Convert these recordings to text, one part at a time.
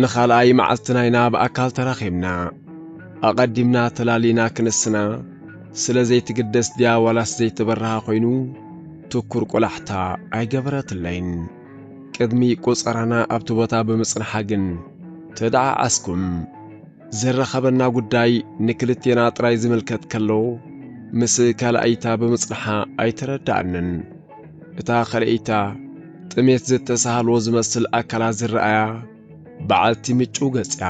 ንኻልኣይ መዓልቲ ናይና ብኣካል ተራኺብና። ኣቐዲምና ተላሊና ክንስና፣ ስለ ዘይትግደስ ድያ ዋላስ ዘይተበርሃ ኮይኑ፣ ትኩር ቆላሕታ ኣይገበረትለይን። ቅድሚ ቆጸራና ኣብቲ ቦታ ብምጽንሓ ግን፣ ተደዓዓስኩም። ዘራኸበና ጉዳይ ንክልቴና ጥራይ ዝምልከት ከሎ፣ ምስ ካልኣይታ ብምጽንሓ ኣይተረድኣንን። እታ ካልኣይታ ጥሜት ዝተሳሃልዎ ዝመስል ኣካላት ዝረኣያ በዓልቲ ምጭው ገጽ እያ።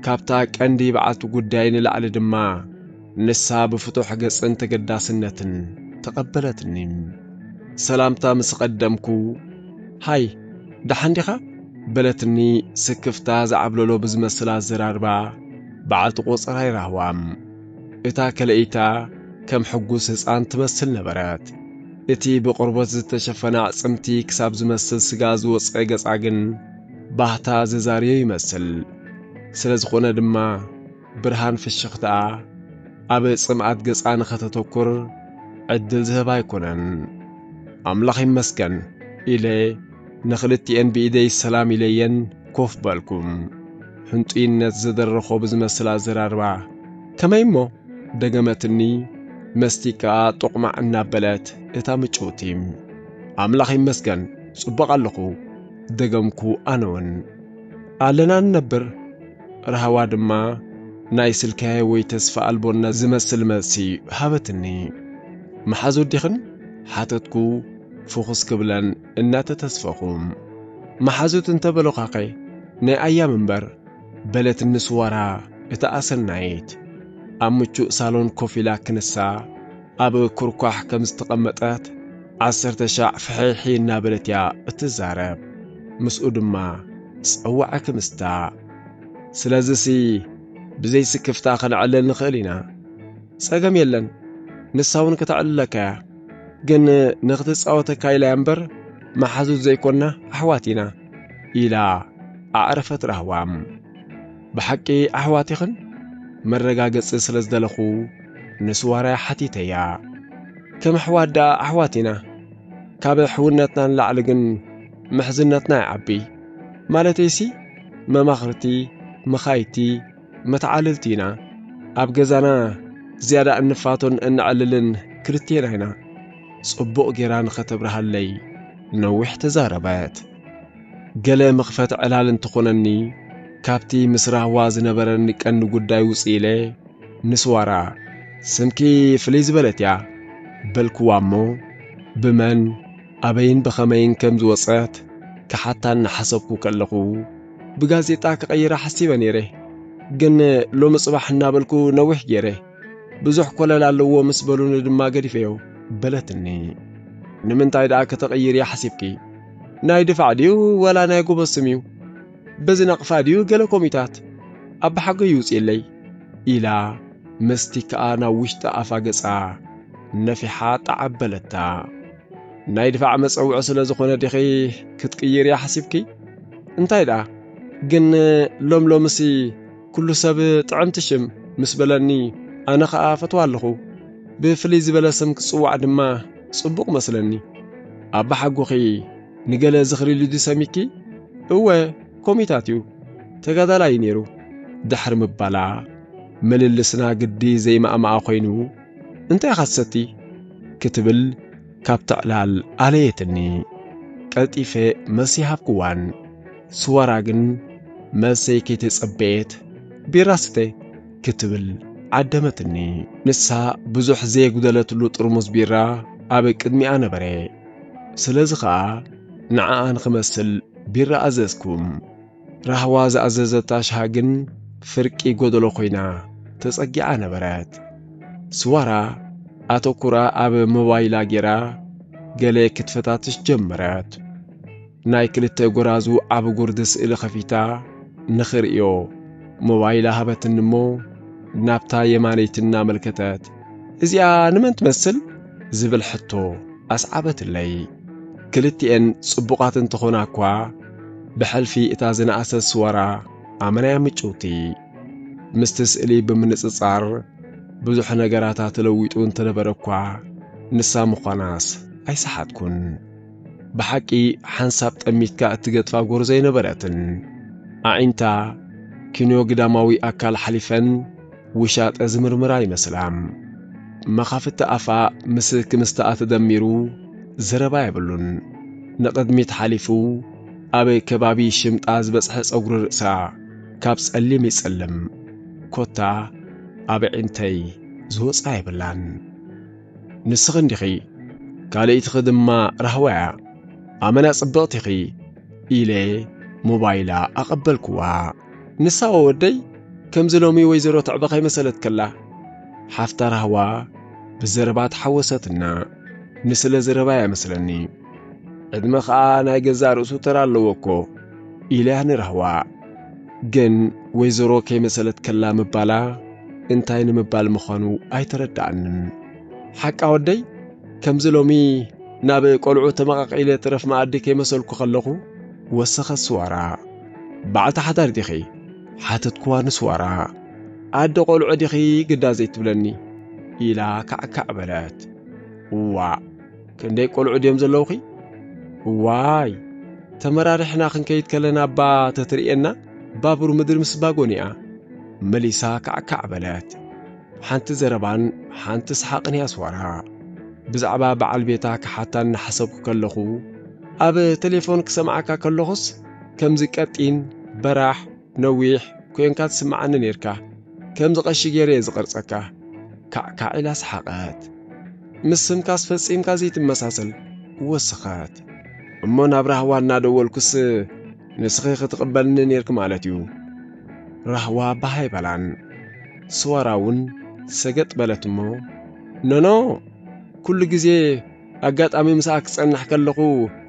ካብታ ቀንዲ በዓልቲ ጉዳይ ንላዕሊ ድማ ንሳ ብፍቱሕ ገጽን ተገዳስነትን ተቐበለትኒ። ሰላምታ ምስ ቐደምኩ፣ "ሃይ፣ ደሓን ዲኻ?" በለትኒ ስክፍታ ዝዓብለሎ ብዝመስል ኣዘራርባ በዓልቲ ቆጸራይ ራህዋ። እታ ከልኣይታ ከም ሕጉስ ህጻን ትመስል ነበረት። እቲ ብቆርበት ዝተሸፈነ ኣዕጽምቲ ክሳብ ዝመስል ስጋ ዝወጸ ገጻ ግን ባህታ ዘዛርዮ ይመስል። ስለ ዝኾነ ድማ ብርሃን ፍሽኽታኣ ኣብ ጽምኣት ገጻ ንኸተተኩር ዕድል ዝህብ ኣይኮነን። "ኣምላኽ ይመስገን" ኢለ ንኽልቲኤን ብኢደይ ሰላም ኢለየን ኮፍ በልኩ። ሕንጡይነት ዝደረኾ ብዝመስል ኣዘራርባ፣ "ከመይ እሞ?" ደገመትኒ፣ መስቲካ ጦቕማዕ እናበለት እታ ምጭውቲ። "ኣምላኽ ይመስገን፣ ጽቡቕ ኣለኹ" ደገምኩ ኣነ እውን። "ኣለና ንነብር" ራህዋ ድማ ናይ ስልካየ ወይ ተስፋ ኣልቦነት ዝመስል መልሲ ሃበትኒ። "መሓዙት ዲኽን?" ሓተትኩ ፍኹስ ክብለን እናተተስፈኹ። "መሓዙት እንተበሉኻኸ ናይ ኣያም እምበር" በለትኒ ስዋራ እታ ኣሰናይት። ኣብ ምቹእ ሳሎን ኮፍ ኢላ ክንሳ ኣብ ኩርኳሕ ከም ዝተቐመጠት ዓሰርተ ሻዕ ፍሕሒ እናበለት እያ እትዛረብ። ምስኡ ድማ ጸዋዒ ክምስታ። "ስለዚሲ ብዘይ ስክፍታ ከነዕልል ንኽእል ኢና። ጸገም የለን፣ ንሳ እውን ከተዕልለካ እያ። ግን ንኽትጻወተካ ኢላ እያ እምበር መሓዙት ዘይኮና ኣሕዋት ኢና" ኢላ ኣዕረፈት ራህዋ። "ብሓቂ ኣሕዋት ኢኽን?" መረጋገጺ ስለ ዝደለኹ ንስዋራይ ሓቲተያ። "ከም ኣሕዋት ደኣ ኣሕዋት ኢና። ካብ ሕውነትና ንላዕሊ ግን ምሕዝነትና ይዓቢ። ማለተይሲ መማኽርቲ፣ መኻይቲ፣ መተዓልልቲ ኢና። ኣብ ገዛና ዝያዳ እንፋቶን እነዕልልን ክልቴና ኢና" ጽቡቕ ጌራ ንኸተብርሃለይ ነዊሕ ተዛረበት። ገለ መኽፈት ዕላል እንትኾነኒ፣ ካብቲ ምስ ራህዋ ዝነበረኒ ቀንዲ ጉዳይ ውጽእ ኢለ፣ ንስዋራ፣ "ስምኪ ፍልይ ዝበለት እያ" በልክዋ እሞ፣ ብመን፣ ኣበይን ብኸመይን ከም ዝወጸት ክሓታ እናሓሰብኩ ከለኹ፣ "ብጋዜጣ ክቐይራ ሓሲበ ነይረ፣ ግን ሎሚ ጽባሕ እናበልኩ ነዊሕ ገይረ፣ ብዙሕ ኮለል ኣለዎ ምስ በሉኒ ድማ ገዲፈዮ" በለትኒ። "ንምንታይ ደኣ ከተቐይርያ ሓሲብኪ? ናይ ድፋዕ ድዩ ወላ ናይ ጎበዝ ስም እዩ? በዚ ናቕፋ ድዩ ገለ ኮሚታት? ኣባሓጎይ ይውፅየለይ" ኢላ መስቲካኣ ናብ ውሽጢ ኣፋ ገፃ ነፊሓ ጣዕ ኣበለታ። "ናይ ድፋዕ መፀውዒ ስለ ዝኾነ ዲኺ ክትቅይርያ ሓሲብኪ? እንታይ ደኣ ግን ሎም ሎምሲ ኩሉ ሰብ ጥዕምቲ ሽም ምስ በለኒ ኣነ ኸኣ ፈትዋ ኣለኹ። ብፍልይ ዝበለ ስም ክፅዋዕ ድማ ፅቡቕ መስለኒ። ኣባሓጎኺ ንገለ ዝኽሪ ኢሉ ድዩ ሰሚኪ? እወ፣ ኮሚታት እዩ። ተጋዳላይ እዩ ነይሩ" ድሕሪ ምባላ፣ ምልልስና ግዲ ዘይማእማኣ ኮይኑ፣ "እንታይ ኢኻ ትሰቲ?" ክትብል ካብ ትዕላል ኣለየትኒ። ቀልጢፈ መልሲ ሃብክዋን። ስዋራ ግን መልሰይ ከይተጸበየት፣ "ቢራ ስተ" ክትብል ዓደመትኒ። ንሳ ብዙሕ ዘየጉደለትሉ ጥርሙዝ ቢራ ኣብ ቅድሚኣ ነበረ። ስለዚ ኸኣ ንዓኣ ንኽመስል ቢራ ኣዘዝኩ። ራህዋ ዝኣዘዘታ ሻሂ ግን ፍርቂ ጎደሎ ኮይና ተጸጊዓ ነበረት። ስዋራ ኣተኩራ ኣብ ሞባይላ ጌራ ገለ ክትፈታትሽ ጀመረት። ናይ ክልተ ጎራዙ ዓቢ ጉርዲ ስእሊ ከፊታ ንኽርእዮ ሞባይላ ሃበትኒ እሞ ናብታ የማነይቲ እናመልከተት፣ "እዚኣ ንመን ትመስል?" ዝብል ሕቶ ኣስዓበትለይ። ክልቲኤን ጽቡቓት እንተኾና እኳ፣ ብሕልፊ እታ ዝነኣሰት ስዋራ ኣመናያ ምጭውቲ። ምስቲ ስእሊ ብምንጽጻር፣ ብዙሕ ነገራታ ተለዊጡ እንተነበረ እኳ፣ ንሳ ምዃናስ ኣይሰሓትኩን። ብሓቂ ሓንሳብ ጠሚትካ እትገድፋ ጎርዞ ኣይነበረትን። ኣዒንታ ኪንዮ ግዳማዊ ኣካል ሓሊፈን ውሻጠ ዝምርምራ ይመስላ። መኻፍቲ ኣፋ ምስ ክምስታኣ ተደሚሩ ዘረባ የብሉን። ንቕድሚት ሓሊፉ ኣብ ከባቢ ሽምጣ ዝበጽሐ ጸጉሪ ርእሳ ካብ ጸሊም ይጸልም። ኮታ ኣብ ኣዒንተይ ዝወጽኣ የብላን። ንስኺ እንዲኺ፣ ካልእትኺ ድማ ራህዋ እያ። ኣመና ጽብቕቲ ኢኺ ኢለ ሞባይላ ኣቐበልኩዋ። ንሳ ወደይ ከምዚ ሎሚ ወይዘሮ ትዕበ ከይመሰለት ከላ፣ ሓፍታ ራህዋ ብዘረባ ተሓወሰትና። ንስለ ዘረባ እያ መስለኒ። ዕድመ ኸኣ ናይ ገዛእ ርእሱ ተራ ኣለዎ እኮ ኢለያ ንራህዋ። ግን ወይዘሮ ከይመሰለት ከላ ምባላ እንታይ ንምባል ምዃኑ ኣይተረድኣንን። ሓቃ ወደይ፣ ከምዚ ሎሚ ናብ ቆልዑ ተመቓቒለ ትረፍ መኣዲ ከይመሰልኩ ከለኹ፣ ወሰኸት ስዋራ። በዓልቲ ሓዳር ዲኺ? ሓተትኩዋ ንስዋራ። ኣደ ቆልዑ ዲኺ ግዳ ዘይትብለኒ? ኢላ ካዕካዕ በለት። እዋእ፣ ክንደይ ቆልዑ ድዮም ዘለውኺ? እዋይ፣ ተመራሪሕና ክንከይድ ከለና እባ ተትርእየና፣ ባቡር ምድሪ ምስ ባጎኒኣ። መሊሳ ካዕካዕ በለት። ሓንቲ ዘረባን ሓንቲ ሰሓቕን እያ ስዋራ። ብዛዕባ በዓል ቤታ ክሓታ እናሓሰብኩ ከለኹ፣ ኣብ ቴሌፎን ክሰምዓካ ከለኹስ፣ ከምዚ ቀጢን፣ በራሕ፣ ነዊሕ፣ ኮይንካ ትስምዓኒ ኔርካ። ከምዚ ቀሺ ገይረ እየ ዝቐርጸካ። ካዕካዕ ኢላ ሰሓቐት። ምስ ስምካስ ፈጺምካ ዘይትመሳሰል፣ ወሰኸት። እሞ ናብ ራህዋ እናደወልኩስ፣ ንስኺ ክትቕበልኒ ኔርኪ ማለት እዩ። ራህዋ ባህ ኣይበላን። ስዋራ እውን ሰገጥ በለት እሞ፣ ኖኖ፣ ኩሉ ግዜ ኣጋጣሚ ምስኣ ክጸንሕ ከለኹ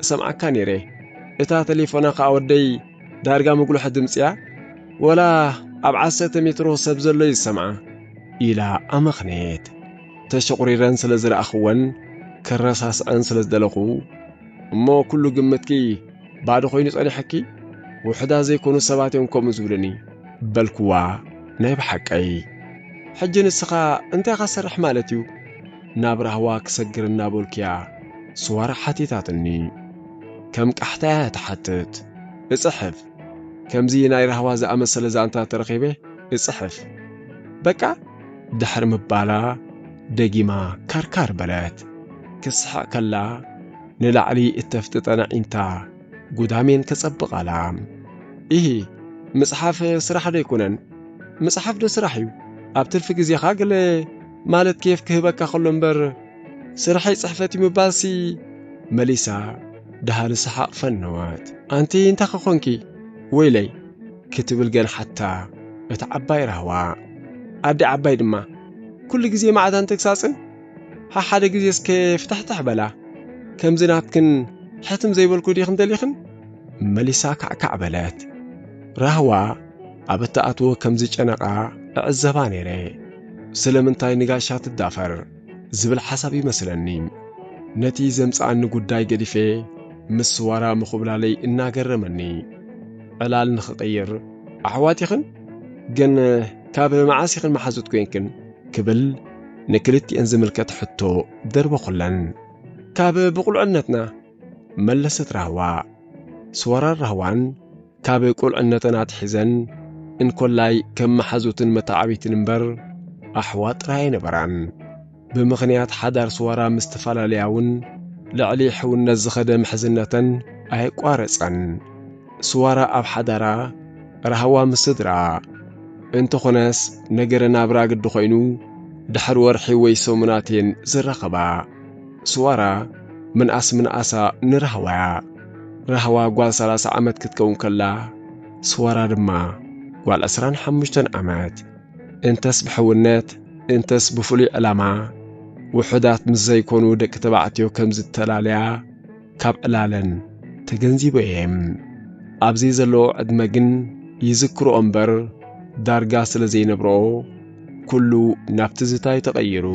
እሰምዓካ ኔረ። እታ ተሌፎና ከኣ ወደይ ዳርጋ ምጉልሖ ድምጺ እያ፣ ወላ ኣብ ዓሰርተ ሜትሮ ሰብ ዘሎ እዩ ዝሰምዓ፣ ኢላ ኣመኽነየት። ተሸቑሪረን ስለ ዝረኣኽወን ከረሳስዐን ስለ ዝደለኹ፣ እሞ ኩሉ ግምትኪ ባዶ ኮይኑ ጸኒሐኪ? ውሑዳት ዘይኮኑ ሰባት እዮም ከምኡ ዝብሉኒ፣ በልክዋ ናይ ብሓቀይ። ሕጂ ንስኻ እንታይ ኢኻ ትሰርሕ ማለት እዩ? ናብ ራህዋ ክሰግር እናበልኩያ ስዋራ ሓቲታትኒ። ከም ቃሕታ እያ ትሓትት። እጽሕፍ። ከምዚ ናይ ራህዋ ዝኣመሰለ ዛንታ ተረኺበ እጽሕፍ። በቃ ድሕሪ ምባላ ደጊማ ካርካር በለት። ክስሕቕ ከላ ንላዕሊ እተፍጥጠን ኣዒንታ ጉዳሜን ከጸብቓላ። ኢሂ፣ ምጽሓፍ ስራሕ ዶ ኣይኮነን? ምጽሓፍ ዶ ስራሕ እዩ? ኣብ ትርፊ ግዜኻ ገለ ማለት ኬፍ ክህበካ ከሎ እምበር፣ ስርሐይ ጽሕፈት እዩ ምባልሲ፣ መሊሳ ደሃሊ ሰሓቕ ፈነወት። ኣንቲ እንታይ ከኾንኪ? ወይለይ፣ ክትብል ገንሓታ እታ ዓባይ ራህዋ። ኣደ ዓባይ ድማ፣ ኩሉ ግዜ ማዕዳን ተግሳጽን? ሓሓደ ግዜ እስከ ፍትሕትሕ በላ። ከምዚ ናትክን ሕትም ዘይበልኩ ዲኽን ደሊኽን? መሊሳ ካዕካዕ በለት። ራህዋ ኣብ እትኣትዎ ከም ዝጨነቓ እዕዘባ ነይረ። ስለምንታይ ንጋሻ ትዳፈር ዝብል ሓሳብ ይመስለኒ። ነቲ ዘምጽኣኒ ጉዳይ ገዲፈ ምስ ስዋራ ምኹብላለይ እናገረመኒ። ዕላል ንኽቕይር፣ ኣሕዋት ኢኽን? ግን ካብ መዓስ ኢኽን መሓዙት ኮይንክን? ክብል ንክልቲኤን ዝምልከት ሕቶ ደርበኹለን። ካብ ብቑልዕነትና፣ መለሰት ራህዋ። ስዋራን ራህዋን ካብ ቁልዕነተን ኣትሒዘን እንኮላይ ከም መሓዙትን መተዓቢትን እምበር ኣሕዋት ጥራይ ኣይነበራን። ብምኽንያት ሓዳር ስዋራ ምስ ተፈላለያ እውን ልዕሊ ሕውነት ዝኸደ ምሕዝነተን ኣየቋረጸን። ስዋራ ኣብ ሓዳራ ራህዋ ምስ ስድራ። እንተኾነስ ነገረ ናብራ ግዲ ኮይኑ ድሕሪ ወርሒ ወይ ሰሙናት እየን ዝራኸባ። ስዋራ ምንኣስ ምንኣሳ ንራህዋ እያ። ራህዋ ጓል ሰላሳ ዓመት ክትከውን ከላ፣ ስዋራ ድማ ጓል ዕስራን ሓሙሽተን ዓመት። እንተስ ብሕውነት፣ እንተስ ብፍሉይ ዕላማ፣ ውሑዳት ምስ ዘይኮኑ ደቂ ተባዕትዮ ከም ዝተላለያ ካብ ዕላለን ተገንዚበ እየ። ኣብዚ ዘለዎ ዕድመ ግን ይዝክርኦ እምበር፣ ዳርጋ ስለ ዘይነብርኦ፣ ኩሉ ናብ ትዝታ እዩ ተቐይሩ።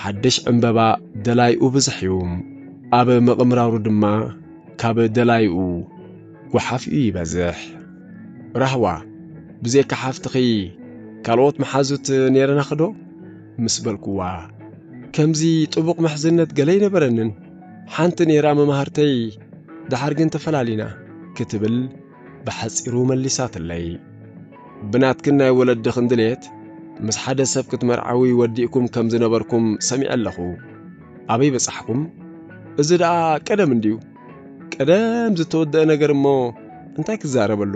ሓድሽ ዕምበባ ደላይኡ ብዙሕ እዩ። ኣብ ምቕምራሩ ድማ ካብ ደላይኡ ጓሓፍኡ ይበዝሕ። ራህዋ፣ ብዘይካ ሓፍትኺ ካልኦት መሓዙት ነይረናኺ ዶ? ምስ በልኩዋ፣ ከምዚ ጥቡቕ ምሕዝነት ገለ ኣይነበረንን። ሓንቲ ነይራ መማህርተይ፣ ደሓር ግን ተፈላሊና፣ ክትብል ብሓጺሩ መሊሳትለይ። ብናትክን ናይ ወለድኽን ድሌት፣ ምስ ሓደ ሰብ ክትመርዓዊ ወዲእኩም ከም ዝነበርኩም ሰሚዐ ኣለኹ። ኣበይ በጻሕኩም? እዚ ደኣ ቀደም እንድዩ። ቀደም ዝተወደአ ነገር እሞ እንታይ ክዛረበሉ?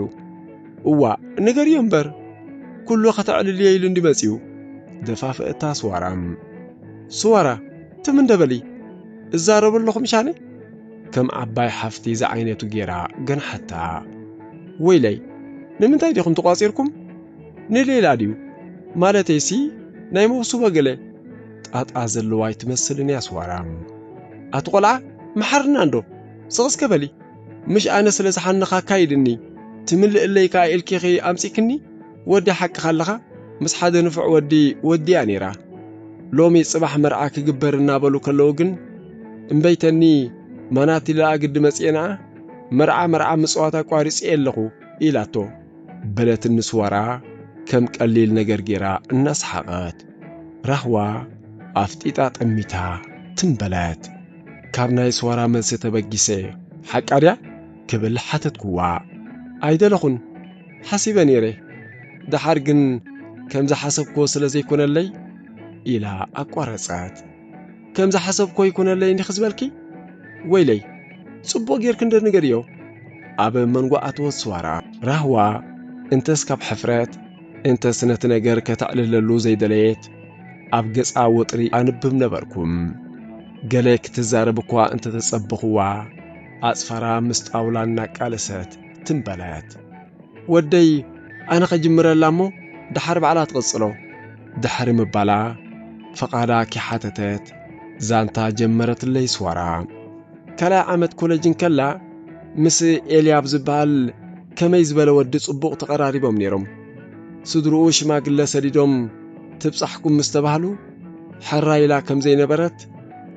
እዋ፣ ንገርዮ እምበር፣ ኩሉ ከተዕልልዮ ኢሉ እንዲ መጺኡ። ደፋፍእታ ስዋራ። ስዋራ፣ ትም እንደ በሊ፣ እዛረብ ኣለኹ ምሻነ? ከም ዓባይ ሓፍቲ ዝዓይነቱ ጌራ ገንሓታ። ወይለይ፣ ንምንታይ ዲኹም ተቋጺርኩም? ንሌላ ድዩ? ማለተይሲ ናይ መውስቦ ገለ ጣጣ ዘለዋ ኣይትመስልን እያ ስዋራ። ኣቲ ቆልዓ፣ መሓርና እንዶ፣ ስቕ እስከ በሊ። ምሽ ኣነ ስለ ዝሓንኻ ኣካይድኒ፣ ትምልእለይ ከኣ ኢልኪኺ ኣምጺክኒ? ወዲ ሓቅኻ ኣለኻ፣ ምስ ሓደ ንፉዕ ወዲ ወዲያ ነይራ። ሎሚ ጽባሕ መርዓ ክግበር እናበሉ ከለዉ ግን፣ እምበይተኒ ማናቲላ ግዲ መጽኤና፣ መርዓ መርዓ ምጽዋት ኣቋሪጸ ኣለኹ ኢላቶ። በለትኒ ስዋራ ከም ቀሊል ነገር ጌራ እናሰሓቐት። ራህዋ ኣፍጢጣ ጠሚታ ትም በለት። ካብ ናይ ስዋራ መልሲ ተበጊሰ፣ ሓቃ ድያ? ክብል ሓተትኩዋ። ኣይደለኹን፣ ሓሲበ ነይረ። ደሓር ግን ከም ዝሓሰብክዎ ስለ ዘይኮነለይ፣ ኢላ ኣቋረጸት። ከም ዝሓሰብክዎ ይኮነለይ እንዲኺ ዝበልኪ? ወይለይ፣ ጽቡቕ ጌርኪ እንደ ንገርዮ። ኣብ መንጎ ኣትወት ስዋራ። ራህዋ እንተስ ካብ ሕፍረት፣ እንተስ ነቲ ነገር ከተዕልለሉ ዘይደለየት፣ ኣብ ገጻ ወጥሪ ኣንብብ ነበርኩም። ገለ ክትዛረብ እኳ እንተተጸበኽዋ፣ ኣጽፋራ ምስ ጣውላ እናቃለሰት ትም በለት። ወደይ፣ ኣነ ኸጅምረላ እሞ፣ ደሓር ባዕላ ትቕጽሎ። ድሕሪ ምባላ፣ ፍቓዳ ኪሓተተት፣ ዛንታ ጀመረትለይ ስዋራ። ካልኣይ ዓመት ኮለጅ እንከላ፣ ምስ ኤልያብ ዝበሃል ከመይ ዝበለ ወዲ ጽቡቕ ተቐራሪቦም ነይሮም። ስድርኡ ሽማግለ ሰዲዶም ትብጻሕኩም ምስ ተባህሉ፣ ሕራይ ኢላ ከም ዘይነበረት፣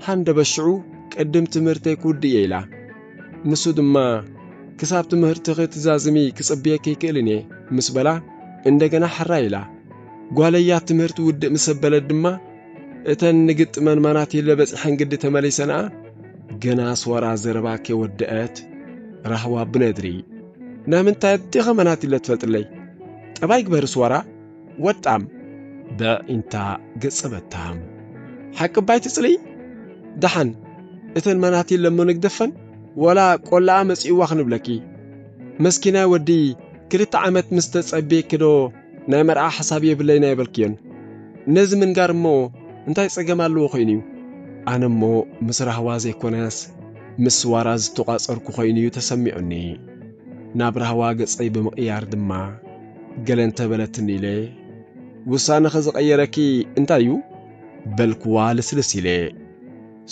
ሃንደበት ሽዑ ቅድም ትምህርተይ ክውድእ እየ ኢላ። ንሱ ድማ፣ ክሳብ ትምህርትኺ ትዛዝሚ ክጽብየኪ ኣይክእልን እየ ምስ በላ፣ እንደገና ሕራይ ኢላ። ጓለያ ትምህርቲ ውድእ ምስ ኣበለት ድማ፣ እተን ንግጥመን ማናቲለ በጺሐን ግዲ ተመሊሰንኣ፣ ገና ስወራ ዘረባ ከይወደአት፣ ራህዋ ብነድሪ፣ "ናይ ምንታይ ኣዴኺ ማናቲለ ትፈልጥለይ? ጠባይ ግበሪ ስወራ፣ ወጣም!" በዒንታ ገጸበታ። "ሓቂ ባይ ትጽልኢ? ደሓን፣ እተን ማናቲለ እሞ ንግደፈን፣ ወላ ቆላኣ መጺእዋ ክንብለኪ። መስኪናይ ወዲ፣ ክልተ ዓመት ምስ ተጸብየኪ ዶ ናይ መርዓ ሓሳብ የብለይን ኣይበልክዮን? ነዚ ምንጋር እሞ እንታይ ጸገም ኣለዎ ኮይኑ'ዩ?" ኣነ እሞ ምስ ራህዋ ዘይኮነስ፣ ምስ ስዋራ ዝተቋጸርኩ ኮይኑ'ዩ ተሰሚዑኒ። ናብ ራህዋ ገጸይ ብምቕያር ድማ፣ ገለ እንተበለትኒ ኢለ፣ "ውሳነኺ ዝቐየረኪ እንታይ እዩ?" በልክዋ ልስልስ ኢለ።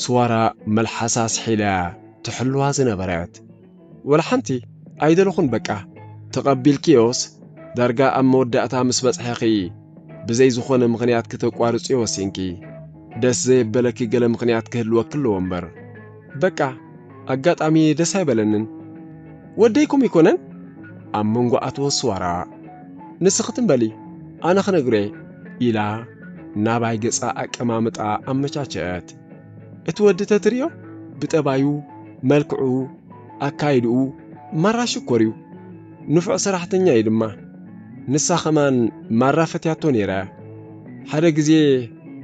ስዋራ መልሓሳ ስሒላ ትሕልዋ ዝነበረት። "ወላ ሓንቲ ኣይደለኹን በቃ። ተቐቢልክዮስ ዳርጋ ኣብ መወዳእታ ምስ በጽሐኺ ብዘይ ዝኾነ ምኽንያት ክተቋርጽዮ ወሲንኪ። ደስ ዘየበለኪ ገለ ምኽንያት ክህልወኪ ኣለዎ እምበር። በቃ ኣጋጣሚ ደስ ኣይበለንን። ወደይኩም ኣይኮነን?" ኣብ መንጎ ኣትወት ስዋራ። "ንስኺ ትም በሊ፣ ኣነ ክነግሮ እየ" ኢላ ናባይ ገጻ ኣቀማምጣ ኣመቻቸአት። እቲ ወዲ ተትርእዮ ብጠባዩ፣ መልክዑ፣ ኣካይድኡ ማራ ሽኮር እዩ። ንፉዕ ሰራሕተኛ እዩ ድማ። ንሳ ኸማን ማራ ፈትያቶ ነይራ። ሓደ ግዜ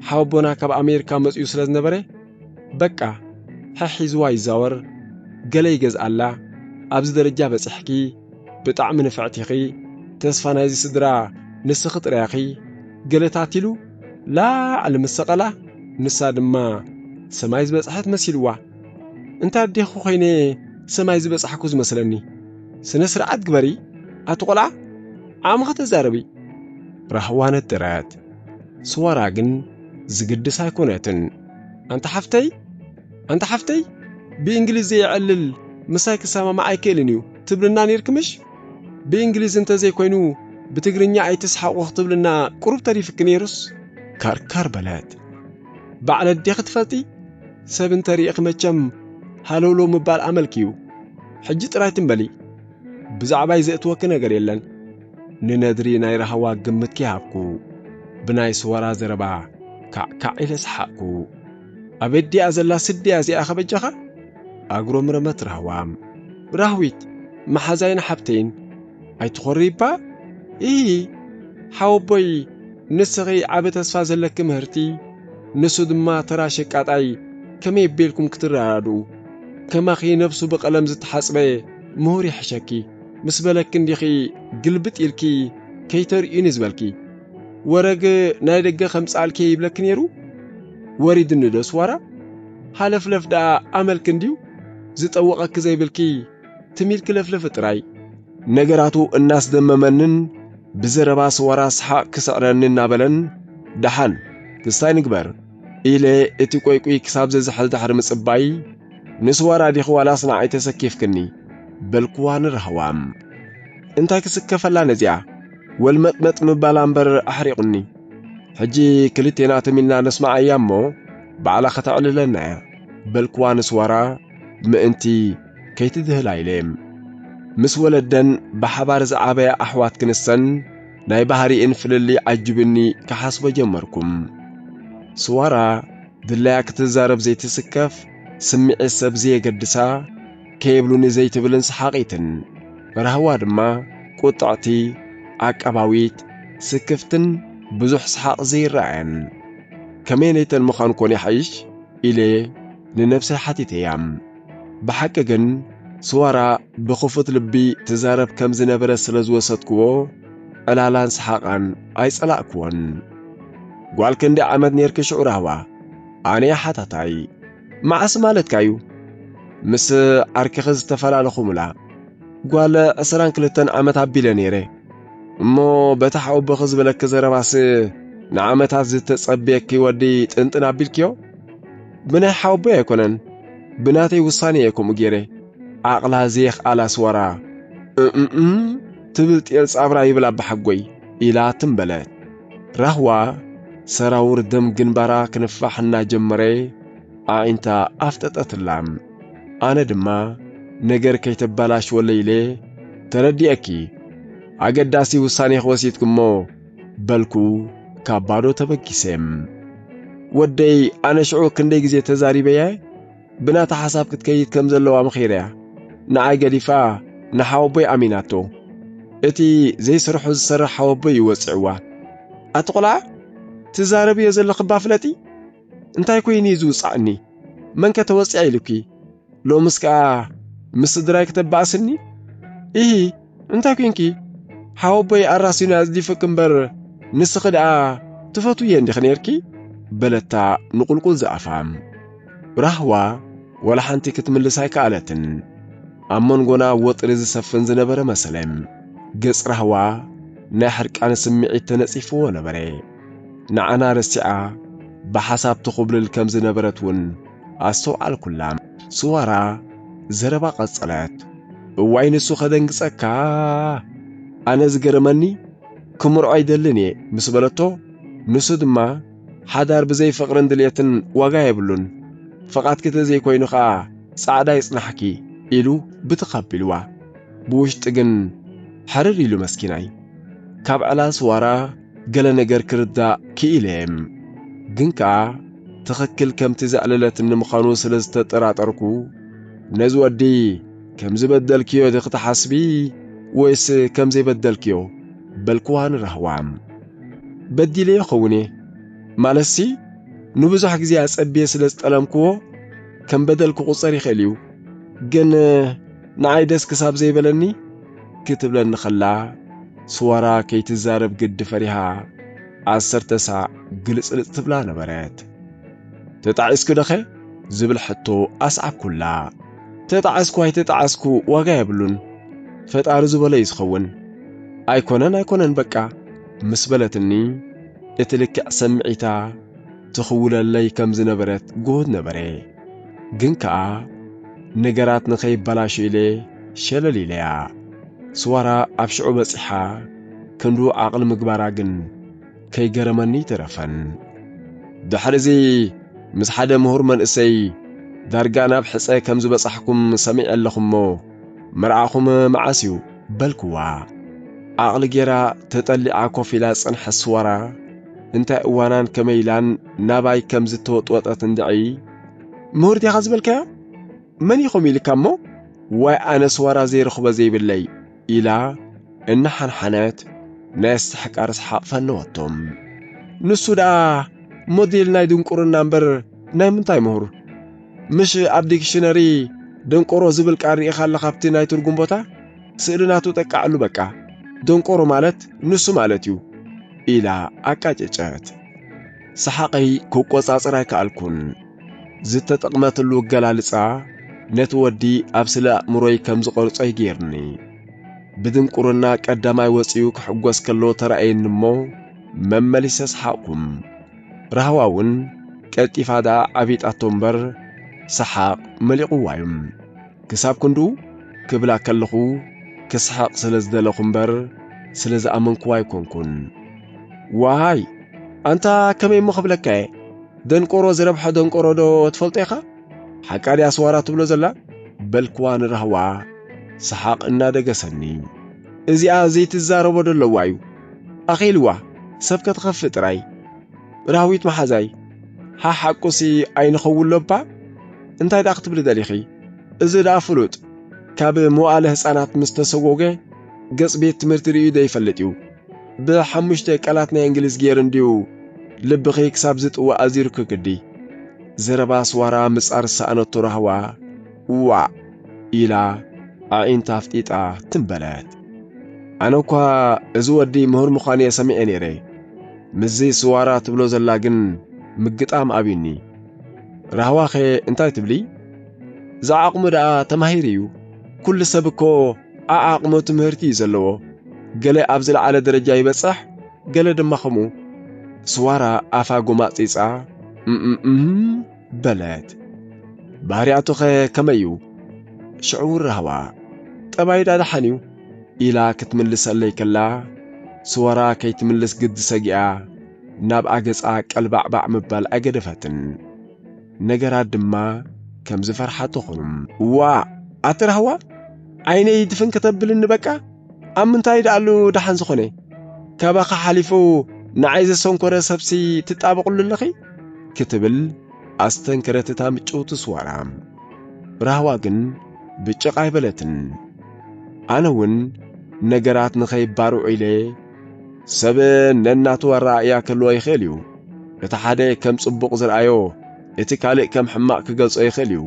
ሓወቦና ካብ ኣሜሪካ መጺኡ ስለ ዝነበረ፣ በቃ፣ ሕሕ ሒዝዋ ይዛወር፣ ገለ ይገዝኣላ፣ ኣብዚ ደረጃ በጺሕኪ፣ ብጣዕሚ ንፍዕቲ ኢኺ፣ ተስፋ ናይዚ ስድራ ንስኺ ጥራይ ኢኺ፣ ገለታት ኢሉ ላዕሊ ምስ ሰቐላ፣ ንሳ ድማ ሰማይ ዝበጽሐት መሲልዋ። እንተ ኣዴኺ ኮይነ ሰማይ ዝበጻሕኩ ዝመስለኒ። ስነ ስርዓት ግበሪ፣ ኣቲ ቆልዓ፣ ዓቕምኺ ተዛረቢ። ራህዋ ነደረት። ስዋራ ግን ዝግድስ ኣይኮነትን። ኣንታ ሓፍተይ፣ ኣንታ ሓፍተይ፣ ብእንግሊዝ ዘየዕልል ምሳይ ክሰማማዕ ኣይክእልን እዩ ትብልና ኔርኪ ምሽ? ብእንግሊዝ እንተዘይኮይኑ ብትግርኛ ኣይትስሓቑ ክትብልና ቁሩብ ተሪፍኪ ኔሩስ። ካርካር በለት። ባዕለ ኣዴኺ ትፈልጢ? ሰብ እንተሪእኺ መቸም ሃለውለው ምባል ኣመልኪ እዩ። ሕጂ ጥራይ ትም በሊ። ብዛዕባይ ዘእትወኪ ነገር የለን። ንነድሪ ናይ ራህዋ ግምት ከይሃብኩ፣ ብናይ ስወራ ዘረባ ካዕካዕ ኢለ ሰሓቕኩ። ኣበይ ድያ ዘላ ስድያ እዚኣ ከበጃኻ? ኣጉረምረመት ራህዋ። ራህዊት፣ መሓዛይን ሓብተይን፣ ኣይትኾሪ እባ? ኢሂ፣ ሓወቦይ፣ ንስኺ ዓቢ ተስፋ ዘለኪ ምህርቲ፣ ንሱ ድማ ተራ ሸቃጣይ፣ ከመይ ኣቢልኩም ክትረዳድኡ? ከማኺ ነብሱ ብቐለም ዝተሓጽበ ምሁር ይሕሸኪ ምስ በለኪ እንዲኺ ግልብጥ ኢልኪ ከይተርእዩኒ ዝበልኪ። ወረግ ናይ ደገ ከምጽኣልኪ ይብለኪ ነይሩ? ወሪድኒ ዶ ስዋራ? ሃለፍለፍ ደኣ ኣመልኪ እንድዩ ዝጠውቐኪ ዘይብልኪ ትም ኢልኪ ለፍልፊ ጥራይ። ነገራቱ እናስደመመንን ብዘረባ ስዋራ ሰሓቕ ክስዕረኒ እናበለን፣ ደሓን ክስታይ ንግበር ኢለ እቲ ቆይቁይ ክሳብ ዘዝሕል ድሕሪ ምጽባይ፣ ንስዋራ ዲኺ ዋላስ ንዓይ ተሰኪፍክኒ? በልክዋ ንራህዋ። እንታይ ክስከፈላ ነዚኣ? ወልመጥመጥ ምባላ እምበር ኣሕሪቑኒ። ሕጂ ክልቴና ትም ኢልና ነስምዓያ እሞ ባዕላ ከተዕልለና እያ። በልክዋ ንስዋራ ምእንቲ ከይትድህላ ኢለ። ምስ ወለደን ብሓባር ዝዓበያ ኣሕዋት ክንሰን ናይ ባህሪእን ፍልልይ ዓጅብኒ ክሓስቦ ጀመርኩም። ስዋራ ድላያ ክትዛረብ ዘይትስከፍ፣ ስምዒት ሰብ ዘየገድሳ፣ ከየብሉኒ ዘይትብልን ሰሓቒትን። ራህዋ ድማ ቁጥዕቲ፣ ዓቃባዊት፣ ስክፍትን ብዙሕ ሰሓቕ ዘይረኣያን። ከመይ ነይተን ምዃን ኮን ይሓይሽ? ኢለ ንነብሰይ ሓቲተያ። ብሓቂ ግን ስዋራ ብኽፉት ልቢ ትዛረብ ከም ዝነበረ ስለ ዝወሰድክዎ፣ ዕላላን ሰሓቓን ኣይጸላእክዎን። ጓል ክንደይ ዓመት ኔርኪ ሽዑ ራህዋ? ኣነ እየ ሓታታይ። መዓስ ማለትካ እዩ? ምስ ዓርክኺ ዝተፈላለኹምላ። ጓል ዕስራን ክልተን ዓመት ኣቢለ ነይረ። እሞ በታ ሓወቦኺ ዝበለኪ ዘረባስ ንዓመታት ዝተጸበየኪ ወዲ ጥንጥን ኣቢልክዮ? ብናይ ሓወቦይ ኣይኮነን፣ ብናተይ ውሳኔ እየ ከምኡ ገይረ። ዓቕላ ዘየኽኣላ ስዋራ፣ እምእም ትብል ጤል ጻብራ ይብል ኣባሓጎይ፣ ኢላ ትም በለት። ራህዋ ሰራውር ደም ግንባራ ክንፋሕ እናጀመረ፣ ኣዒንታ ኣፍጠጠትላ። ኣነ ድማ ነገር ከይተበላሽወለይ ኢለ፣ ተረዲኤኪ፣ ኣገዳሲ ውሳኔ ክወሲድኪ እሞ፣ በልኩ ካብ ባዶ ተበጊሰ። ወደይ፣ ኣነ ሽዑ ክንደይ ግዜ ተዛሪበያ፣ ብናታ ሓሳብ ክትከይድ ከም ዘለዋ ምኺረያ። ንዓይ ገዲፋ ንሓወቦይ ኣሚናቶ። እቲ ዘይስርሑ ዝሰርሕ ሓወቦይ እዩ ወጺዕዋ። ኣቲ ቆልዓ፣ ትዛረብዮ ዘለኺ እባ ፍለጢ። እንታይ ኮይኑ እዩ ዝውጻዕኒ? መንከ ተወጺኣ ኢሉኪ? ሎምስ ከኣ ምስ ስድራይ ክተባእስኒ? ኢሂ፣ እንታይ ኮንኪ? ሓወቦይ ኣራሲኑ ኣጽዲፉኪ እምበር፣ ንስኺ ደኣ ትፈትውዮ እንዲኺ ኔርኪ? በለታ ንቑልቁል ዝኣፋ። ራህዋ ወላ ሓንቲ ክትምልስ ኣይከኣለትን። ኣብ መንጎና ወጥሪ ዝሰፍን ዝነበረ መሰለ። ገጽ ራህዋ ናይ ሕርቃን ስምዒት ተነጺፍዎ ነበረ። ንዓና ረሲዓ ብሓሳብ ትኹብልል ከም ዝነበረት እውን ኣስተውዓልኩላ። ስዋራ ዘረባ ቀጸለት። እዋይ ንሱ ከደንግጸካ! ኣነ ዝገረመኒ ክምርዖ ኣይደልን እየ ምስ በለቶ፣ ንሱ ድማ ሓዳር ብዘይ ፍቕርን ድልየትን ዋጋ የብሉን፣ ፍቓድኪ ተዘይኮይኑ ኸኣ ጻዕዳ ይጽናሕኪ ኢሉ ብትኽ ኣቢልዋ። ብውሽጢ ግን ሕርር ኢሉ መስኪናይ። ካብ ዕላል ስዋራ ገለ ነገር ክርዳእ ክኢለ እየ። ግን ከኣ ትኽክል ከምቲ ዘዕለለትኒ ምዃኑ ስለ ዝተጠራጠርኩ፣ ነዚ ወዲ ከም ዝበደልክዮ ዲኺ ትሓስቢ ወይስ ከም ዘይበደልክዮ? በልክዋ ንራህዋ። በዲለዮ ኸውን እየ። ማለትሲ፣ ንብዙሕ ግዜ ኣጸብየ ስለ ዝጠለምክዎ፣ ከም በደል ክቑጸር ይኽእል እዩ። ግን ንዓይ ደስ ክሳብ ዘይበለኒ፣ ክትብለኒ ኸላ፣ ስዋራ ከይትዛረብ ግዲ ፈሪሃ፣ ዓሰርተ ሳዕ ግልጽልጽ ትብላ ነበረት። "ተጣዒስኪ ዶኸ?" ዝብል ሕቶ ኣስዓብኩላ። "ተጣዓስኩ ኣይተጣዓስኩ ዋጋ የብሉን፣ ፈጣሪ ዝበሎ እዩ ዝኸውን። ኣይኮነን ኣይኮነን በቃ" ምስ በለትኒ፣ እቲ ልክዕ ሰምዒታ ትኽውለለይ ከም ዝነበረት ግሁድ ነበረ። ግን ከኣ ነገራት ንኸይበላሾ ኢለ ሸለል ኢለያ። ስዋራ ኣብ ሽዑ በጺሓ ክንዱ ዓቕሊ ምግባራ ግን ከይገረመኒ ኣይተረፈን። ድሕሪ'ዚ ምስ ሓደ ምሁር መንእሰይ ዳርጋ ናብ ሕጸ ከም ዝበጻሕኩም ሰሚዐ ኣለኹ እሞ፣ መርዓኹም መዓስ እዩ? በልክዋ። ዓቕሊ ጌራ ተጠሊዓ ኮፍ ኢላ ዝጸንሐት ስዋራ፣ እንታይ እዋናን ከመይ ኢላን ናባይ ከም ዝተወጥወጠት እንድዒ፣ "ምሁር ዲኻ ዝበልካያ? መን እዩ ከምኡ ኢልካ እሞ? ዋይ ኣነ ስዋራ ዘይረኽቦ ዘይብለይ" ኢላ እናሓንሓነት ናይ ኣስተሕቃር ሰሓቕ ፈነወቶም። ንሱ ደኣ ሞዴል ናይ ድንቁርና እምበር ናይ ምንታይ ምሁር? ምሽ ኣብ ዲክሽነሪ ደንቆሮ ዝብል ቃል ርኢኻ ኣለኻ ኣብቲ ናይ ትርጉም ቦታ? ስእሊ ናቱ ጠቃዕሉ በቃ። ደንቆሮ ማለት ንሱ ማለት እዩ ኢላ ኣቃጨጨት። ሰሓቐይ ክቆጻጸር ኣይከኣልኩን። ዝተጠቕመትሉ ኣገላልጻ ነቲ ወዲ ኣብ ስለ ኣእምሮይ ከም ዝቐርጾ እዩ ገይርኒ። ብድንቁርና ቀዳማይ ወጺኡ ክሕጎስ ከሎ ተራእየኒ እሞ መመሊሰ ሰሓቕኩም። ራህዋ እውን ቀልጢፋ ደኣ ዓቢጣቶ እምበር ሰሓቕ መሊቑዋ እዩ። ክሳብ ክንድኡ ክብላ ከለኹ ክስሕቕ ስለ ዝደለኹ እምበር ስለ ዝኣመንኩዋ ኣይኮንኩን። ዋይ ኣንታ ከመይ እሞ ክብለካ እየ? ደንቆሮ ዝረብሖ ደንቆሮ ዶ ትፈልጦ ኢኻ? ሓቃ ድያ ስዋራ ትብሎ ዘላ? በልክዋ ንራህዋ ሰሓቕ እናደገሰኒ። እዚኣ ዘይትዛረቦ ደለዋ እዩ። ኣኺልዋ ሰብ ከትኸፍእ ጥራይ። ራህዊት መሓዛይ፣ ሓሓቁሲ ኣይንኸውን ሎባ? እንታይ ደኣ ክትብሊ ደሊኺ? እዚ ደኣ ፍሉጥ፣ ካብ መዋእለ ህጻናት ምስ ተሰጎገ ገጽ ቤት ትምህርቲ ርእዩ ዘይፈልጥ እዩ። ብሓሙሽተ ቃላት ናይ እንግሊዝ ገይሩ እንድዩ ልብኺ ክሳብ ዝጥዋእ ኣዚሩኪ ግዲ። ዘረባ ስዋራ ምጻር ዝሰኣነቶ ራህዋ፣ ዋእ ኢላ ኣዒንታ ኣፍጢጣ ትም በለት። ኣነ እኳ እዚ ወዲ ምሁር ምዃኑ እየ ሰሚዐ ነይረ። ምስዚ ስዋራ ትብሎ ዘላ ግን ምግጣም ኣብዩኒ። ራህዋኸ እንታይ ትብሊ? ዝዓቕሙ ደኣ ተማሂሩ እዩ። ኩሉ ሰብ እኮ ዓዓቕሙ ትምህርቲ እዩ ዘለዎ። ገለ ኣብ ዝለዓለ ደረጃ ይበጽሕ፣ ገለ ድማ ከምኡ። ስዋራ ኣፋ ጎማጺጻ እምእምእም በለት። ባህርያቱኸ ከመይ እዩ? ሽዑ ራህዋ፣ ጠባዩ ደኣ ደሓን እዩ ኢላ ክትምልሰለይ ከላ፣ ስዋራ ከይትምልስ ግዲ ሰጊኣ ናብኣ ገጻ ቀልባዕባዕ ምባል ኣይገደፈትን። ነገራት ድማ ከም ዝፈርሓቶ ኾኑ። ዋእ ኣቲ ራህዋ፣ ዓይነይ ድፍን ከተብልኒ በቃ። ኣብ ምንታይ ደኣሉ ደሓን ዝኾነ? ካባኻ ሓሊፉ ንዓይ ዘሰንኮረ ሰብሲ ትጣበቕሉ ኣለኺ? ክትብል ኣስተንከረት እታ ምጭውቲ ስዋራ። ራህዋ ግን ብጭቕ ኣይበለትን። ኣነ እውን ነገራት ንኸይባርዑ ኢለ፣ ሰብ ነናቱ ኣረኣእያ ክህልዎ ይኽእል እዩ። እቲ ሓደ ከም ጽቡቕ ዝረኣዮ፣ እቲ ካልእ ከም ሕማቕ ክገልጾ ይኽእል እዩ።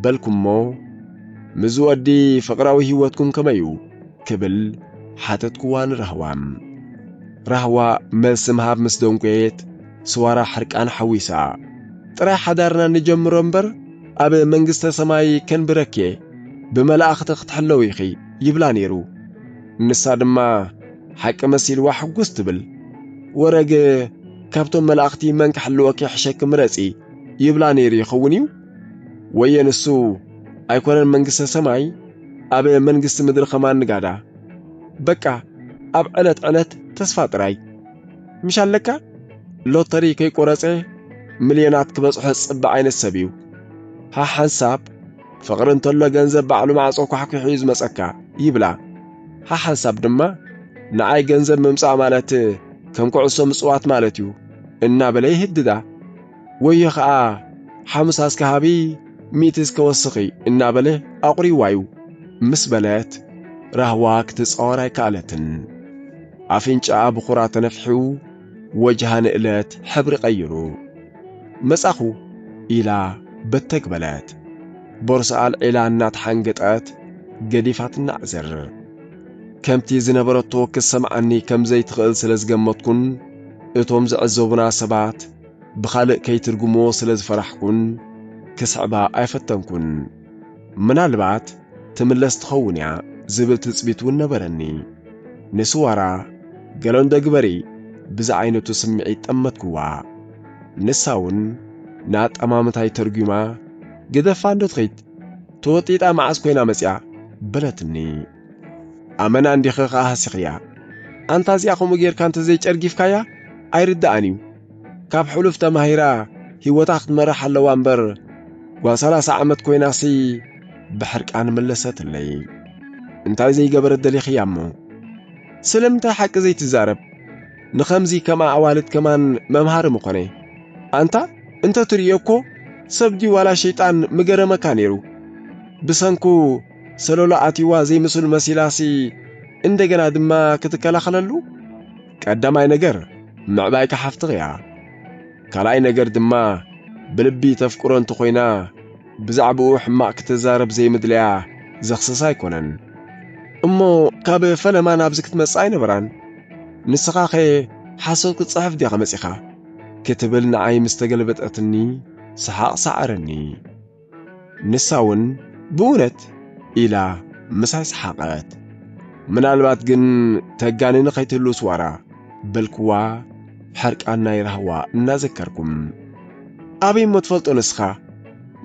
በልኩሞ፣ ምስ ወዲ ፍቕራዊ ህይወትኩም ከመይ እዩ? ክብል ሓተትኩዋ ንራህዋ። ራህዋ መልሲ ምሃብ ምስ ደንጎየት፣ ስዋራ ሕርቃን ሓዊሳ፣ "ጥራይ ሓዳርና ንጀምሮ እምበር፣ ኣብ መንግስተ ሰማይ ከንብረኪ እየ፣ ብመላእኽቲ ክትሕለዊ ኢኺ" ይብላ ነይሩ። ንሳ ድማ ሓቂ መሲልዋ ሕጉስ ትብል። "ወረግ ካብቶም መላእኽቲ መን ክሕልወኪ ይሕሸኪ ምረጺ" ይብላ ነይሩ ይኸውን እዩ? ወየ ንሱ ኣይኮነን መንግስተ ሰማይ፣ ኣብ መንግስቲ ምድሪ ከማን ንጋዳ። በቃ ኣብ ዕለት ዕለት ተስፋ ጥራይ። ምሽ ኣለካ? ሎተሪ ከይቆረጸ ሚልዮናት ክበጽሖ ዝጽበ ዓይነት ሰብ እዩ። ሃሓንሳብ ፍቕሪ እንተሎ ገንዘብ ባዕሉ ማዕጾ ኳሕኲሑ እዩ ዝመጸካ ይብላ። ሃሓንሳብ ድማ ንዓይ ገንዘብ ምምጻእ ማለት ከም ኩዕሶ ምጽዋት ማለት እዩ እናበለ ይህድዳ። ወዮ ኸኣ ሓሙሳ እስከ ሃቢ፣ ሚእቲ እስከ ወስኺ እናበለ ኣቑሪዋ እዩ ምስ በለት ራህዋ ክትጻወር ኣይከኣለትን። ኣፍንጫኣ ብኹራ ተነፊሑ ወጅሃ ንእለት ሕብሪ ቀይሩ። "መጻኹ" ኢላ በተግ በለት። ቦርስኣ ኣልዒላ እናተሓንገጠት ገዲፋ ትናዕዝር። ከምቲ ዝነበረቶ ክትሰምዓኒ ከም ዘይትኽእል ስለ ዝገመትኩን እቶም ዝዕዘቡና ሰባት ብኻልእ ከይትርጉምዎ ስለ ዝፈራሕኩን ክስዕባ ኣይፈተንኩን። ምናልባት ትምለስ ትኸውን እያ ዝብል ትጽቢት እውን ነበረኒ። ንስዋራ ገለ እንዶ ግበሪ ብዝዓይነቱ ስምዒት ጠመትክዋ። ንሳ እውን ንኣጠማምታይ ተርጒማ፣ "ግደፋ እንዶ ትኺድ፣ ተወጢጣ መዓስ ኮይና መጺኣ?" በለትኒ። ኣመና እንዲኺ ኸኣ ሃሲኽያ። ኣንታ እዚኣ ከምኡ ጌርካ እንተ ዘይጨርጊፍካያ ኣይርድኣን እዩ። ካብ ሕሉፍ ተማሂራ ህይወታ ክትመርሕ ኣለዋ እምበር፣ ጓል ሰላሳ ዓመት ኮይናሲ ብሕርቃን መለሰትለይ። እንታይ ዘይገበረት ደሊኽያ እሞ? ስለምንታይ ሓቂ ዘይትዛረብ? ንኸምዚ ከምኣ ኣዋልድ ከማን መምሃሪ ምኾነ። ኣንታ እንተ ትርእዮ እኮ ሰብ ድዩ ዋላ ሸይጣን ምገረመካ ነይሩ። ብሰንኩ ሰሎሎ ኣትይዋ ዘይምስሉ መሲላሲ እንደገና ድማ ክትከላኸለሉ? ቀዳማይ ነገር ምዕባይካ ሓፍትኽ እያ። ካልኣይ ነገር ድማ ብልቢ ተፍቅሮ እንተኾይና ብዛዕባኡ ሕማቕ ክትዛረብ ዘይምድለያ ዘኽስሳ ኣይኮነን። እሞ ካብ ፈለማ ናብዚ ክትመጽእ ኣይነበራን። ንስኻኸ ሓሶት ክትጽሕፍ ዲኻ መጺኻ? ክትብል ንዓይ ምስ ተገልበጠትኒ ሰሓቕ ሰዓረኒ። ንሳ እውን ብእውነት ኢላ ምሳይ ሰሓቐት። ምናልባት ግን ተጋንኒ ከይትህሉ ስዋራ በልክዋ ሕርቃን ናይ ራህዋ እናዘከርኩም። ኣበይ እሞ ትፈልጦ ንስኻ?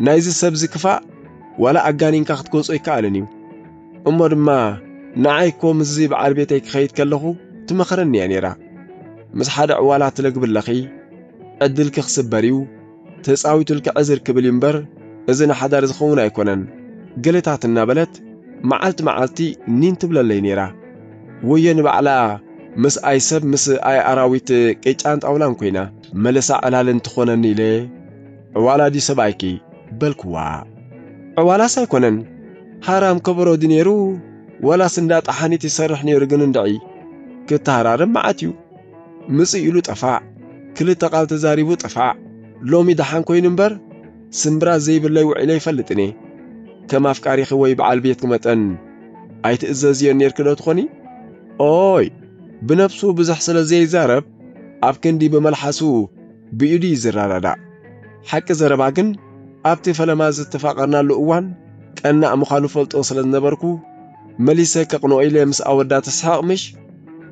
ናይዚ ሰብዚ ክፋእ ዋላ ኣጋኒንካ ክትገልጾ ይከኣልን እዩ። እሞ ድማ ንዓይ እኮ ምስዚ በዓል ቤተይ ክኸይድ ከለኹ ትመኽረኒ እያ ነይራ። ምስ ሓደ ዕዋላ ትለግብለኺ ዕድልኪ ክስበር እዩ፣ ተጻዊቱልኪ ዕዝር ክብል እዩ እምበር፣ እዚ ንሓዳር ዝኸውን ኣይኮነን፣ ገለታት እናበለት መዓልቲ መዓልቲ ኒን ትብለለይ ነይራ። ወዮ ንባዕላ ምስ ኣይ ሰብ ምስ ኣይ ኣራዊት ቅጫን ጣውላን ኮይና፣ መለሳ ዕላልን ትኾነኒ ኢለ፣ ዕዋላ ድዩ ሰብኣይኪ? በልክዋ። ዕዋላስ ኣይኮነን፣ ሃራም ከበሮ ድዩ ነይሩ፣ ወላስ እንዳ ጠሓኒት ይሰርሕ ነይሩ ግን እንድዒ፣ ክተሃራረም መዓት እዩ። ምጽእ ኢሉ ጠፋዕ፣ ክልተ ቃል ተዛሪቡ ጠፋዕ። ሎሚ ደሓን ኮይኑ እምበር፣ ስምብራት ዘይብለይ ውዒለ ይፈልጥን እየ። ከም ኣፍቃሪኺ ወይ በዓል ቤትኪ መጠን ኣይትእዘዝዮን ኔርኪ ዶ ትኾኒ? ኦይ፣ ብነብሱ ብዙሕ ስለ ዘይዛረብ፣ ኣብ ክንዲ ብመልሓሱ ብኢዱ እዩ ዝረዳዳእ። ሓቂ ዘረባ ግን፣ ኣብቲ ፈለማ ዝተፋቐርናሉ እዋን ቀናእ ምዃኑ ፈልጦ ስለ ዝነበርኩ፣ መሊሰ ከቕንኦ ኢለ ምስ ኣወዳት ስሓቕ ምሽ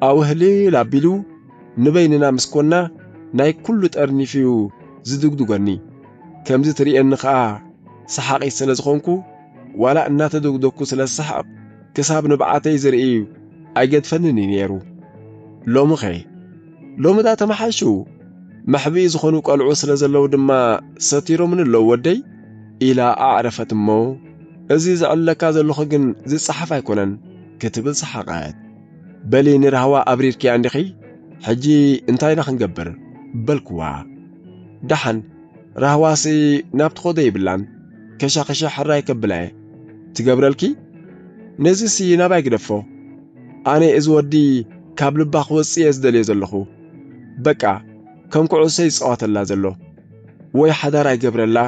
ኣውህልል ኣቢሉ፣ ንበይንና ምስ ኮንና ናይ ኩሉ ጠርኒፉ እዩ ዝድግድጎኒ። ከምዚ ትርእየኒ ኸኣ ሰሓቒት ስለ ዝኾንኩ፣ ዋላ እናተደግደግኩ ስለ ዝስሕቕ፣ ክሳብ ንብዓተይ ዝርኢ ኣይገድፈንን እዩ ነይሩ። ሎምኸ? ሎሚ ደኣ ተመሓይሹ፣ መሕብኢ ዝኾኑ ቆልዑ ስለ ዘለዉ ድማ ሰቲሮምኒ ኣለዉ ወደይ፣ ኢላ ኣዕረፈት እሞ፣ እዚ ዘዕልለካ ዘለኹ ግን ዝጸሓፍ ኣይኮነን፣ ክትብል ሰሓቐት። በሊ ንራህዋ ኣብሪርክያ እንዲኺ፣ ሕጂ እንታይ ኢና ክንገብር? በልክዋ። ደሓን፣ ራህዋሲ ናብ ትኸዶ የብላን፣ ከሻኸሻ ሕራይ ከብላ እየ። ትገብረልኪ? ነዚሲ ናባይ ግደፎ። ኣነ እዚ ወዲ ካብ ልባ ክወጽእ እየ ዝደልዮ ዘለኹ። በቃ፣ ከም ኩዕሶ ይጻወተላ ዘሎ። ወይ ሓዳር ኣይገብረላ፣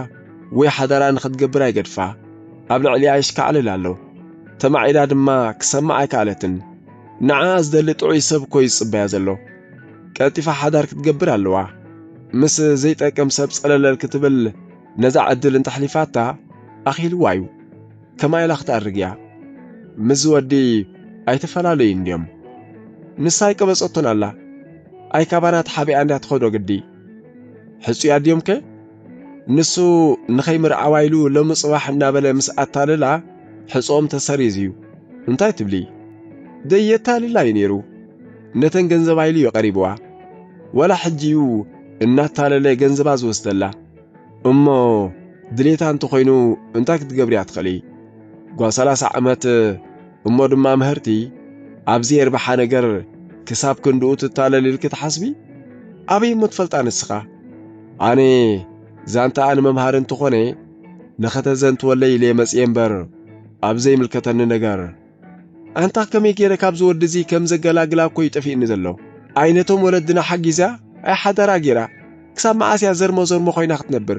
ወይ ሓዳራ ንኽትገብር ኣይገድፋ። ኣብ ልዕሊኣ ይሽካዕልል ኣሎ። ተማዒዳ ድማ ክሰምዓ ኣይከኣለትን። ንዓኣ ዝደሊ ጥዑይ ሰብ እኮ እዩ ዝጽበያ ዘሎ። ቀልጢፋ ሓዳር ክትገብር ኣለዋ። ምስ ዘይጠቅም ሰብ ጸለለል ክትብል ነዛ ዕድል እንተሕሊፋታ ኣኺልዋ እዩ። ከማይ ኢላ ክትኣርግ እያ። ምስዚ ወዲ ኣይተፈላለዩን ድዮም? ንሳ ኣይቀበጸቶን ኣላ። ኣይ ካባና ተሓቢኣ እንድያ ትኸዶ ግዲ። ሕጹያት ድዮም ከ? ንሱ ንኸይምርዓዋ ኢሉ ሎሚ ጽባሕ እናበለ ምስ ኣታለላ ሕጾኦም ተሰሪዙ እዩ። እንታይ ትብሊ? ደየታልላ እዩ ነይሩ። ነተን ገንዘባ ኢሉ እዩ ቀሪብዋ። ዋላ ሕጂ እዩ እናታለለ ገንዘባ ዝወስደላ። እሞ ድሌታ እንተኾይኑ እንታይ ክትገብርያ ትኽእሊ? ጓል ሰላሳ ዓመት እሞ ድማ ምህርቲ ኣብዚ የርብሓ ነገር ክሳብ ክንድኡ ትታለል ኢልኪ ትሓስቢ? ኣበይ እሞ ትፈልጣ ንስኻ? ኣነ ዛንታኣ ንመምሃሪ እንተኾነ ንኸተዘንትወለይ ኢለ መጽየ እምበር ኣብ ዘይምልከተኒ ነገር። ኣንታ ከመይ ገይረ ካብዚ ወዲ እዚ ከም ዘገላግላ እኮ እዩ ጠፊእኒ ዘሎ። ኣይ ነቶም ወለድና ሓጊዛ፣ ኣይ ሓዳራ ገይራ። ክሳብ መዓስ እያ ዘርሞ ዘርሞ ኮይና ክትነብር?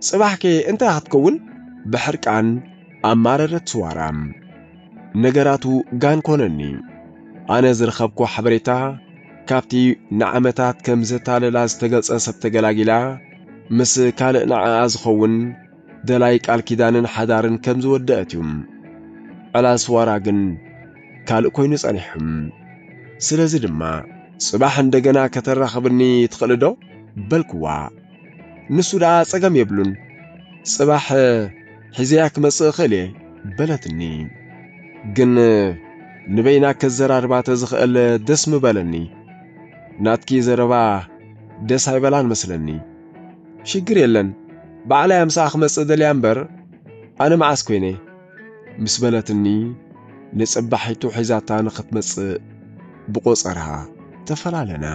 ጽባሕ ከ እንታይ ክትከውን? ብሕርቃን ኣማረረት ስዋራ። ነገራቱ ጋን ኮነኒ። ኣነ ዝረኸብኩ ሓበሬታ ካብቲ ንዓመታት ከም ዘታለላ ዝተገልጸ ሰብ ተገላጊላ፣ ምስ ካልእ ንዓኣ ዝኸውን ደላይ ቃል ኪዳንን ሓዳርን ከም ዝወደአት እዩ። ዕላል ስዋራ ግን ካልእ ኮይኑ ጸኒሑ። ስለዚ ድማ፣ "ጽባሕ እንደገና ከተራኽብኒ ትኽእሊ ዶ?" በልክዋ። ንሱ ደኣ ጸገም የብሉን። "ጽባሕ ሒዘያ ክመጽእ እኽእል እየ" በለትኒ። ግን ንበይና ከዘራርባ ተዝኽእል ደስ ምበለኒ። ናትኪ ዘረባ ደስ ኣይበላን መስለኒ። "ሽግር የለን፣ ባዕላ እያ ምሳኣ ክመጽእ ደልያ እምበር፣ ኣነ መዓስ ኮይነ?" ምስ በለትኒ፣ ንጽባሒቱ ሒዛታ ንኽትመጽእ ብቆጸራ ተፈላለና።